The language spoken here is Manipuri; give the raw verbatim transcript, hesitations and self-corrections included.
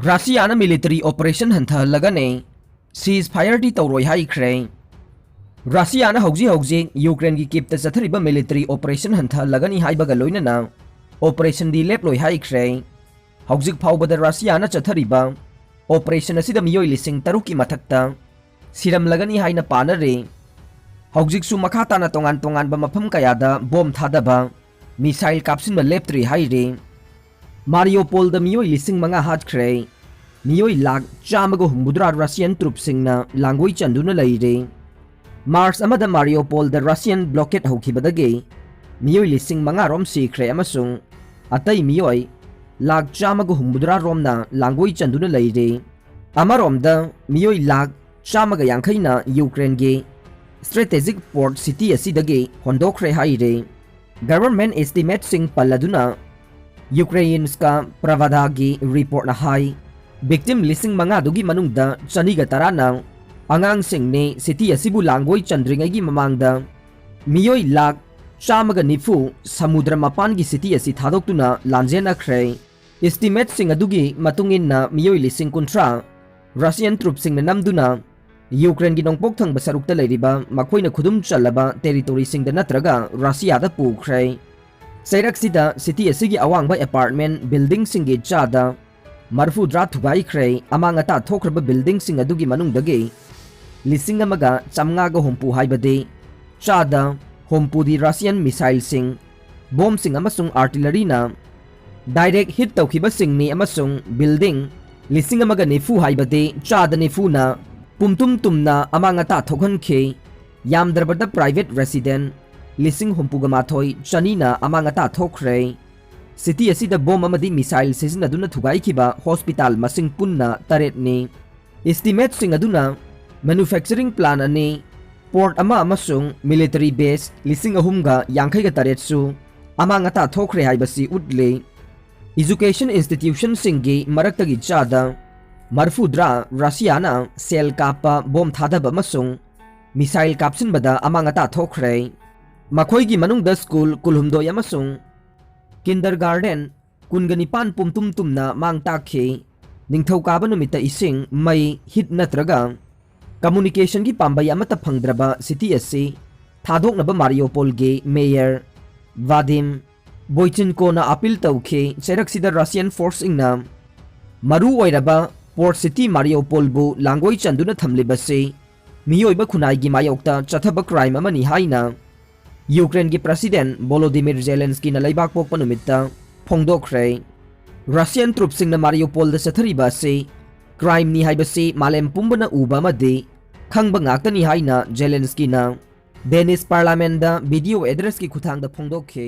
ꯔꯁꯤꯌꯥꯅ ꯃꯤꯂꯤꯇꯔꯤ ꯑꯣꯄꯔꯦꯁꯟ ꯍꯟꯊꯍꯜꯂꯒꯅꯤ, ꯁꯤꯖ ꯐꯥꯌꯔꯗꯤ ꯇꯧꯔꯣꯏ ꯍꯥꯏꯈ꯭ꯔꯦ꯫ ꯔꯁꯤꯌꯥꯅ ꯍꯧꯖꯤꯛ ꯍꯧꯖꯤꯛ ꯌꯨꯀ꯭ꯔꯦꯟꯒꯤ ꯀꯤꯞꯇ ꯆꯠꯊꯔꯤꯕ ꯃꯤꯂꯤꯇꯔꯤ ꯑꯣꯄꯔꯦꯁꯟ ꯍꯟꯊꯍꯜꯂꯒꯅꯤ ꯍꯥꯏꯕꯒ ꯂꯣꯏꯅꯅ ꯑꯣꯄꯔꯦꯁꯟꯗꯤ ꯂꯦꯞꯂꯣꯏ ꯍꯥꯏꯈ꯭ꯔꯦ꯫ ꯍꯧꯖꯤꯛ ꯐꯥꯎꯕꯗ ꯔꯁꯤꯌꯥꯅ ꯆꯠꯊꯔꯤꯕ ꯑꯣꯄꯔꯦꯁꯟ ꯑꯁꯤꯗ ꯃꯤꯑꯣꯏ ꯂꯤꯁꯤꯡ ꯇꯔꯨꯛꯀꯤ ꯃꯊꯛꯇ ꯁꯤꯔꯝꯂꯒꯅꯤ ꯍꯥꯏꯅ ꯄꯥꯅꯔꯤ꯫ ꯍꯧꯖꯤꯛꯁꯨ ꯃꯈꯥ ꯇꯥꯅ ꯇꯣꯉꯥꯟ ꯇꯣꯉꯥꯟꯕ ꯃꯐꯝ ꯀꯌꯥꯗ ꯕꯣꯝ ꯊꯥꯗꯕ, ꯃꯤꯁꯥꯏꯜ ꯀꯥꯞꯁꯤꯟꯕ ꯂꯦꯞꯇ꯭ꯔꯤ ꯍꯥꯏꯔꯤ꯫ ꯃꯥꯔꯤꯌꯣꯄꯣꯜꯗ ꯃꯤꯑꯣꯏ ꯂꯤꯁꯤꯡ ꯃꯉꯥ ꯍꯥꯠꯈ꯭ꯔꯦ꯫ ꯃꯤꯑꯣꯏ ꯂꯥꯈ ꯆꯥꯝꯃꯒ ꯍꯨꯝꯐꯨꯇꯔꯥ ꯔꯁꯤꯌꯟ ꯇ꯭ꯔꯨꯞꯁꯤꯡꯅ ꯂꯥꯡꯒꯣꯏ ꯆꯟꯗꯨꯅ ꯂꯩꯔꯤ꯫ ꯃꯥꯔꯆ ꯑꯃꯗ ꯃꯥꯔꯤꯌꯣꯄꯣꯜꯗ ꯔꯁꯤꯌꯟ ꯕ꯭ꯂꯣꯀꯦꯠ ꯍꯧꯈꯤꯕꯗꯒꯤ ꯃꯤꯑꯣꯏ ꯂꯤꯁꯤꯡ ꯃꯉꯥ ꯔꯣꯝ ꯁꯤꯈ꯭ꯔꯦ ꯑꯃꯁꯨꯡ ꯑꯇꯩ ꯃꯤꯑꯣꯏ ꯂꯥꯈ ꯆꯥꯝꯃꯒ ꯍꯨꯝꯐꯨꯇꯔꯥ ꯔꯣꯝꯅ ꯂꯥꯡꯒꯣꯏ ꯆꯟꯗꯨꯅ ꯂꯩꯔꯤ꯫ ꯑꯃꯔꯣꯝꯗ ꯃꯤꯑꯣꯏ ꯂꯥꯈ ꯆꯥꯝꯃꯒ ꯌꯥꯡꯈꯩꯅ ꯌꯨꯀ꯭ꯔꯦꯟꯒꯤ ꯁ꯭ꯇ꯭ꯔꯦꯇꯦꯖꯤꯛ ꯄꯣꯔꯠ ꯁꯤꯇꯤ ꯑꯁꯤꯗꯒꯤ ꯍꯣꯟꯗꯣꯛꯈ꯭ꯔꯦ ꯍꯥꯏꯔꯤ꯫ ꯒꯚꯔꯟꯃꯦꯟꯠ ꯑꯦꯁꯇꯤꯃꯦꯠꯁꯤꯡ ꯄꯜꯂꯗꯨꯅ ꯌꯨꯀ꯭ꯔꯦꯟꯁꯀ ꯄ꯭ꯔꯚꯥꯗꯥꯒꯤ ꯔꯤꯄꯣꯔꯠꯅ ꯍꯥꯏ, ꯚꯤꯛꯇꯤꯝ ꯂꯤꯁꯤꯡ ꯃꯉꯥꯗꯨꯒꯤ ꯃꯅꯨꯡꯗ ꯆꯅꯤꯒ ꯇꯔꯥꯅ ꯑꯉꯥꯡꯁꯤꯡꯅꯤ꯫ ꯁꯤꯇꯤ ꯑꯁꯤꯕꯨ ꯂꯥꯡꯒꯣꯏ ꯆꯟꯗ꯭ꯔꯤꯉꯩꯒꯤ ꯃꯃꯥꯡꯗ ꯃꯤꯑꯣꯏ ꯂꯥꯈ ꯆꯥꯝꯃꯒ ꯅꯤꯐꯨ ꯁꯃꯨꯗ꯭ꯔ ꯃꯄꯥꯟꯒꯤ ꯁꯤꯇꯤ ꯑꯁꯤ ꯊꯥꯗꯣꯛꯇꯨꯅ ꯂꯥꯟꯖꯦꯟꯅꯈ꯭ꯔꯦ꯫ ꯑꯦꯁꯇꯤꯃꯦꯠꯁꯤꯡ ꯑꯗꯨꯒꯤ ꯃꯇꯨꯡ ꯏꯟꯅ ꯃꯤꯑꯣꯏ ꯂꯤꯁꯤꯡ ꯀꯨꯟꯊ꯭ꯔꯥ ꯔꯁꯤꯌꯟ ꯇ꯭ꯔꯨꯞꯁꯤꯡꯅ ꯅꯝꯗꯨꯅ ꯌꯨꯀ꯭ꯔꯦꯟꯒꯤ ꯅꯣꯡꯄꯣꯛ ꯊꯪꯕ ꯁꯔꯨꯛꯇ ꯂꯩꯔꯤꯕ ꯃꯈꯣꯏꯅ ꯈꯨꯗꯨꯝ ꯆꯜꯂꯕ ꯇꯦꯔꯤꯇꯣꯔꯤꯁꯤꯡꯗ ꯅꯠꯇ꯭ꯔꯒ ꯔꯁꯤꯌꯥꯗ ꯄꯨꯈ꯭ꯔꯦ꯫ ꯆꯩꯔꯛꯁꯤꯗ ꯁꯤꯇꯤ ꯑꯁꯤꯒꯤ ꯑꯋꯥꯡꯕ ꯑꯦꯄꯥꯔꯠꯃꯦꯟꯠ ꯕꯤꯜꯗꯤꯡꯁꯤꯡꯒꯤ ꯆꯥꯗ ꯃꯔꯐꯨꯗ꯭ꯔꯥ ꯊꯨꯒꯥꯏꯈ꯭ꯔꯦ꯫ ꯑꯃꯥꯡ ꯑꯇꯥ ꯊꯣꯛꯈ꯭ꯔꯕ ꯕꯤꯜꯗꯤꯡꯁꯤꯡ ꯑꯗꯨꯒꯤ ꯃꯅꯨꯡꯗꯒꯤ ꯂꯤꯁꯤꯡ ꯑꯃꯒ ꯆꯥꯝꯃꯉꯥꯒ ꯍꯨꯝꯐꯨ, ꯍꯥꯏꯕꯗꯤ ꯆꯥꯗ ꯍꯨꯝꯐꯨꯗꯤ ꯔꯁꯤꯌꯟ ꯃꯤꯁꯥꯏꯜꯁꯤꯡ, ꯕꯣꯝꯁꯤꯡ ꯑꯃꯁꯨꯡ ꯑꯥꯔꯇꯤꯂꯔꯤꯅ ꯗꯥꯏꯔꯦꯛ ꯍꯤꯠ ꯇꯧꯈꯤꯕꯁꯤꯡꯅꯤ ꯑꯃꯁꯨꯡ ꯕꯤꯜꯗꯤꯡ ꯂꯤꯁꯤꯡ ꯑꯃꯒ ꯅꯤꯐꯨ, ꯍꯥꯏꯕꯗꯤ ꯆꯥꯗ ꯅꯤꯐꯨꯅ ꯄꯨꯝꯇꯨꯝ ꯇꯨꯝꯅ ꯑꯃꯥꯡ ꯑꯇꯥ ꯊꯣꯛꯍꯟꯈꯤ꯫ ꯌꯥꯝꯗ꯭ꯔꯕꯗ ꯄ꯭ꯔꯥꯏꯚꯦꯠ ꯔꯦꯁꯤꯗꯦꯟꯠ ꯂꯤꯁꯤꯡ ꯍꯨꯝꯐꯨꯒ ꯃꯥꯊꯣꯏ ꯆꯅꯤꯅ ꯑꯃꯥꯡ ꯑꯇꯥ ꯊꯣꯛꯈ꯭ꯔꯦ꯫ ꯁꯤꯇꯤ ꯑꯁꯤꯗ ꯕꯣꯝ ꯑꯃꯗꯤ ꯃꯤꯁꯥꯏꯜ ꯁꯤꯖꯤꯟꯅꯗꯨꯅ ꯊꯨꯒꯥꯏꯈꯤꯕ ꯍꯣꯁꯄꯤꯇꯥꯜ ꯃꯁꯤꯡ ꯄꯨꯟꯅ ꯇꯔꯦꯠꯅꯤ꯫ ꯑꯦꯁꯇꯤꯃꯦꯠꯁꯤꯡ ꯑꯗꯨꯅ ꯃꯦꯅꯨꯐꯦꯛꯆꯔꯤꯡ ꯄ꯭ꯂꯥꯟ ꯑꯅꯤ, ꯄꯣꯔꯠ ꯑꯃ ꯑꯃꯁꯨꯡ ꯃꯤꯂꯤꯇꯔꯤ ꯕꯦꯁ ꯂꯤꯁꯤꯡ ꯑꯍꯨꯝꯒ ꯌꯥꯡꯈꯩꯒ ꯇꯔꯦꯠꯁꯨ ꯑꯃꯥꯡ ꯑꯇꯥ ꯊꯣꯛꯈ꯭ꯔꯦ ꯍꯥꯏꯕꯁꯤ ꯎꯠꯂꯤ꯫ ꯏꯖꯨꯀꯦꯁꯟ ꯏꯟꯁꯇꯤꯇ꯭ꯌꯨꯁꯟꯁꯤꯡꯒꯤ ꯃꯔꯛꯇꯒꯤ ꯆꯥꯗ ꯃꯔꯐꯨꯗ꯭ꯔꯥ ꯔꯁꯤꯌꯥꯅ ꯁꯦꯜ ꯀꯥꯞꯄ, ꯕꯣꯝ ꯊꯥꯗꯕ ꯑꯃꯁꯨꯡ ꯃꯤꯁꯥꯏꯜ ꯀꯥꯞꯁꯤꯟꯕꯗ ꯑꯃꯥꯡ ꯑꯇꯥ ꯊꯣꯛꯈ꯭ꯔꯦ꯫ ꯃꯈꯣꯏꯒꯤ ꯃꯅꯨꯡꯗ ꯁ꯭ꯀꯨꯜ ꯀꯨꯟꯍꯨꯝꯗꯣꯏ ꯑꯃꯁꯨꯡ ꯀꯤꯟꯗꯔꯒꯥꯔꯗꯦꯟ ꯀꯨꯟꯒ ꯅꯤꯄꯥꯟ ꯄꯨꯝꯇꯨꯝ ꯇꯨꯝꯅ ꯃꯥꯡ ꯇꯥꯛꯈꯤ꯫ ꯅꯤꯡꯊꯧꯀꯥꯕ ꯅꯨꯃꯤꯠꯇ ꯏꯁꯤꯡ, ꯃꯩ, ꯍꯤꯠ ꯅꯠꯇ꯭ꯔꯒ ꯀꯝꯃꯨꯅꯤꯀꯦꯁꯟꯒꯤ ꯄꯥꯝꯕꯩ ꯑꯃꯠꯇ ꯐꯪꯗ꯭ꯔꯕ ꯁꯤꯇꯤ ꯑꯁꯤ ꯊꯥꯗꯣꯛꯅꯕ ꯃꯥꯔꯤꯌꯣꯄꯣꯜꯒꯤ ꯃꯦꯌꯔ ꯚꯥꯗꯤꯝ ꯕꯣꯏꯆꯤꯟꯀꯣꯅ ꯑꯄꯤꯜ ꯇꯧꯈꯤ꯫ ꯆꯩꯔꯛꯁꯤꯗ ꯔꯁꯤꯌꯟ ꯐꯣꯔꯁꯁꯤꯡꯅ ꯃꯔꯨ ꯑꯣꯏꯔꯕ ꯄꯣꯔꯠ ꯁꯤꯇꯤ ꯃꯥꯔꯤꯌꯣꯄꯣꯜꯕꯨ ꯂꯥꯡꯒꯣꯏ ꯆꯟꯗꯨꯅ ꯊꯝꯂꯤꯕꯁꯤ ꯃꯤꯑꯣꯏꯕ ꯈꯨꯟꯅꯥꯏꯒꯤ ꯃꯥꯌꯣꯛꯇ ꯆꯠꯊꯕ ꯀ꯭ꯔꯥꯏꯝ ꯑꯃꯅꯤ ꯍꯥꯏꯅ ꯌꯨꯀ꯭ꯔꯦꯟꯒꯤ ꯄ꯭ꯔꯁꯤꯗꯦꯟ ꯚꯣꯂꯣꯗꯤꯃꯤꯔ ꯖꯦꯂꯦꯟꯁꯀꯤꯅ ꯂꯩꯕꯥꯛ ꯄꯣꯛꯄ ꯅꯨꯃꯤꯠꯇ ꯐꯣꯡꯗꯣꯛꯈ꯭ꯔꯦ꯫ ꯔꯁꯤꯌꯟ ꯇ꯭ꯔꯨꯞꯁꯤꯡꯅ ꯃꯥꯔꯤꯌꯣꯄꯣꯜꯗ ꯆꯠꯊꯔꯤꯕ ꯑꯁꯤ ꯀ꯭ꯔꯥꯏꯝꯅꯤ ꯍꯥꯏꯕꯁꯤ ꯃꯥꯂꯦꯝ ꯄꯨꯝꯕꯅ ꯎꯕ ꯑꯃꯗꯤ ꯈꯪꯕ ꯉꯥꯛꯇꯅꯤ ꯍꯥꯏꯅ ꯖꯦꯂꯦꯟꯁꯀꯤꯅ ꯗꯦꯅꯤꯁ ꯄꯥꯔꯂꯥꯃꯦꯟꯗ ꯚꯤꯗꯤꯑꯣ ꯑꯦꯗ꯭ꯔꯦꯁꯀꯤ ꯈꯨꯠꯊꯥꯡꯗ ꯐꯣꯡꯗꯣꯛꯈꯤ꯫